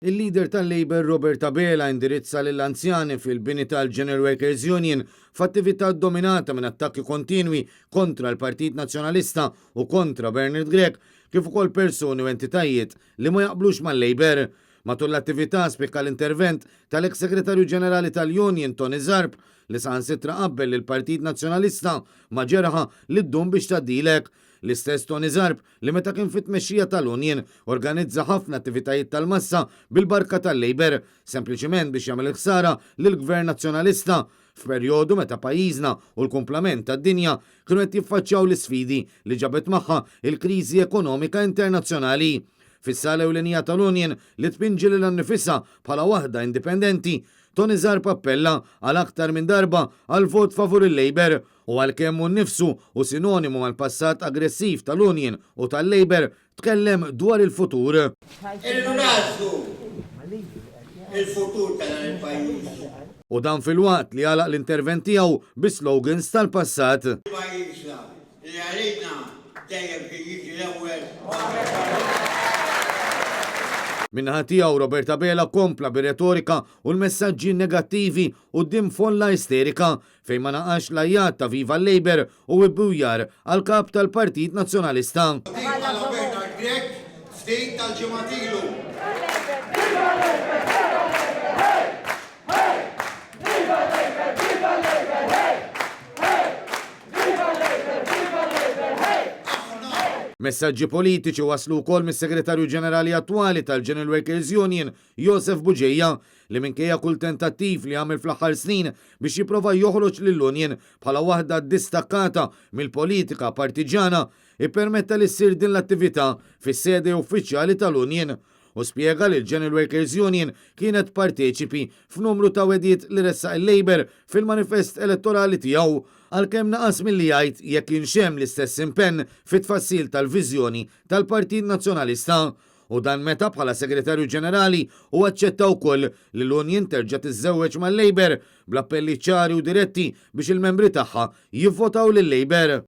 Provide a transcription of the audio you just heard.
Il-leader tal-Labour Robert Abela indirizza lill-anzjani fil-bini tal-General Workers Union f'attività ddominata minn attakki kontinwi kontra l-Partit Nazzjonalista u kontra Bernard Grech kif ukoll persuni u entitajiet li ma jaqblux mal-Labour. Matul l-attività spikka l-intervent tal-eks Segretarju Ġenerali tal-Union Tony Zarb li saħansitra qabbel lill-Partit Nazzjonalista ma' ġerħa li ddum biex tgħaddilek. L-istess Tony Zarb li meta kien fit-tmexxija tal-Union organizza ħafna attivitajiet tal-massa bil-barka tal-Labour, sempliċiment biex jagħmel il-ħsara lill-Gvern Nazzjonalista f'perjodu meta pajjiżna u l-kumplament tad-dinja kienu qed jiffaċċjaw l-isfidi li ġabet magħha l-kriżi ekonomika internazzjonali. Fis-sala ewlenija tal-Union li tpinġi lilha nnifisha bħala waħda indipendenti, Tony Zarb appella għal aktar minn darba għal vot favur il-Labour U għalkemm hu nnifsu hu sinonimu mal-passat aggressiv tal-Union u tal-Labour, tkellem dwar il-futur. Irridu nagħżlu l-futur ta' dan il-pajjiż. U dan filwaqt li għalaq l-intervent tiegħu bi slogans tal-passat. Pajjiżna li għalina dejjem kien jiġi l-ewwel u qabel kollox. Min-naħa tiegħu, Robert Abela kompla bir-retorika u l-messaġġi negattivi quddiem folla isterika fejn ma naqasx l-għajjat ta' Viva l-Labour u ibbujar għall-Kap tal-Partit Nazzjonalista. Din qalha Bernard Grech ftit tal-ġimgħat ilu. Messaġġi politiċi waslu wkoll mis-Segretarju Ġenerali attwali tal-General Workers Union, Josef Bugeja, li minkejja kull tentattiv li għamel fl-aħħar snin biex jipprova joħroġ lill-union bħala waħda distakkata mill-politika partiġġjana, ippermetta li ssir din l-attività fis-sede uffiċjali tal-union u spjega li l-General Workers Union kienet parteċipi f'numru ta' wegħdiet li ressaq il-Labour fil-manifest elettorali tiegħu, għalkemm naqas milli jgħid jekk kienx hemm l-istess impenn fit-tfassil tal-viżjoni tal-Partit Nazzjonalista. U dan meta bħala Segretarju Ġenerali hu aċċetta wkoll li l-Union terġa' tiżżewweġ mal-Labour bl-appelli ċari u diretti biex il-membri tagħha jivvotaw lil-Labour.